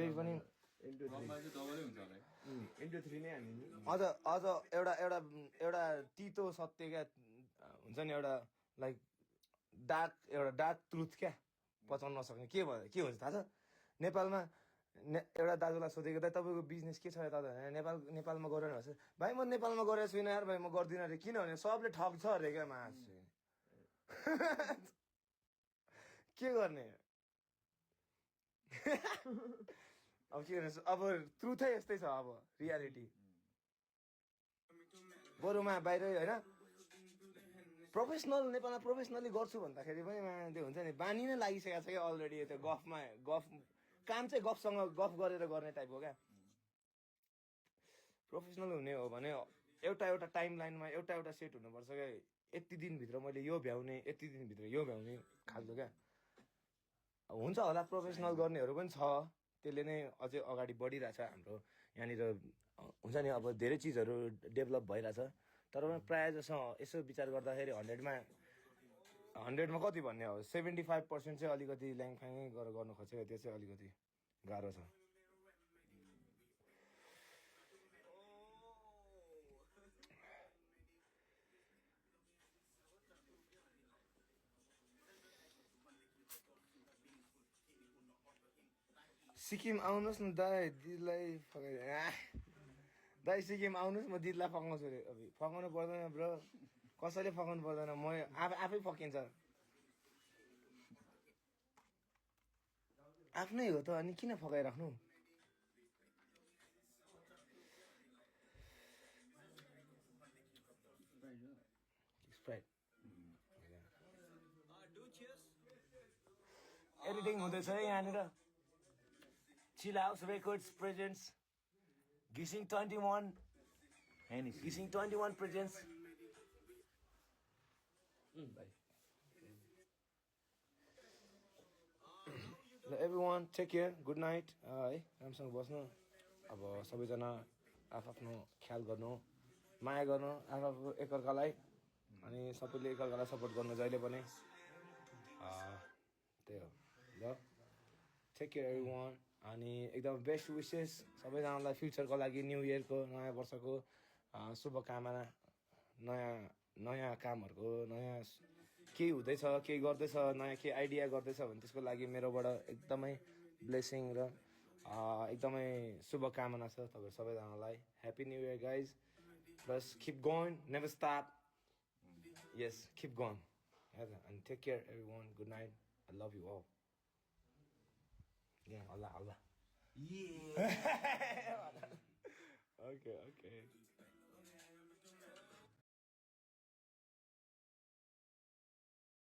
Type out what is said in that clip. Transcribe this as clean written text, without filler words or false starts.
जेही पनि इन्टु 3 नै हान्ने नि अझ एउटा एउटा एउटा तितो सत्य क्या हुन्छ नि एउटा लाइक डार्क ट्रुथ क्या पचाउन नसक्ने के भयो के हुन्छ थाहा छ नेपालमा एउटा दाजुलाई सोधेको दाइ तपाईँको बिजनेस के छ यता नेपालमा गरेर भन्छ भाइ म नेपालमा गरेको छुइनँ यार भाइ म गर्दिनँ अरे किनभने सबले ठग्छ अरे क्या मास के गर्ने अब के गर्नु अब ट्रुथै यस्तै छ अब रियालिटी बरुमा बाहिर होइन प्रोफेसनल नेपालमा प्रोफेसनली गर्छु भन्दाखेरि पनि त्यो हुन्छ नि बानी नै लागिसकेको छ क्या अलरेडी त्यो गफ काम चाहिँ गफ गरेर गर्ने टाइपको क्या प्रोफेसनल हुने हो भने एउटा टाइम लाइनमा एउटा सेट हुनुपर्छ क्या यति दिनभित्र मैले यो भ्याउने यति दिनभित्र यो भ्याउने खालको क्या हुन्छ होला प्रोफेसनल गर्नेहरू पनि छ त्यसले नै अझै अगाडि बढिरहेछ हाम्रो यहाँनिर हुन्छ नि अब धेरै चिजहरू डेभलप भइरहेछ तर पनि प्रायः जसो यसो विचार गर्दाखेरि 100मा कति भन्ने हो 75% चाहिँ अलिकति ल्याङफ्याङै गरेर गर्नु खोजेको त्यो चाहिँ अलिकति गाह्रो छ सिक्किम आउनुहोस् न दाइ दिदीलाई दाइ सिक्किम आउनुहोस् म दिदीलाई फकाउँछु अरे अभि फकाउनु पर्दैन ब्रो कसैले फकाउनु पर्दैन म आफै फकिन्छ आफ्नै हो त अनि किन फकाइराख्नु स्प्राइट एडिटिङ हुँदैछ है यहाँनिर Chill House Records presents Gissing 21. Gissing 21 presents. Bye. Everyone, take care. Good night. है राम्रोसँग बस्नु अब सबैजना आफ्नो ख्याल गर्नु माया गर्नु आफ्नो एकअर्कालाई अनि सबैले एकअर्कालाई सपोर्ट गर्नु जहिले पनि त्यही हो ल टेक केयर एभ्रीवान अनि एकदम बेस्ट विसेस सबैजनालाई फ्युचरको लागि न्यू इयरको नयाँ वर्षको शुभकामना नयाँ कामहरूको नयाँ केही हुँदैछ केही गर्दैछ नयाँ केही आइडिया गर्दैछ भने त्यसको लागि मेरोबाट एकदमै ब्लेसिङ र एकदमै शुभकामना छ तपाईँहरू सबैजनालाई happy new year guys plus keep going never stop yes keep going and take care everyone good night I love you all yeah Allah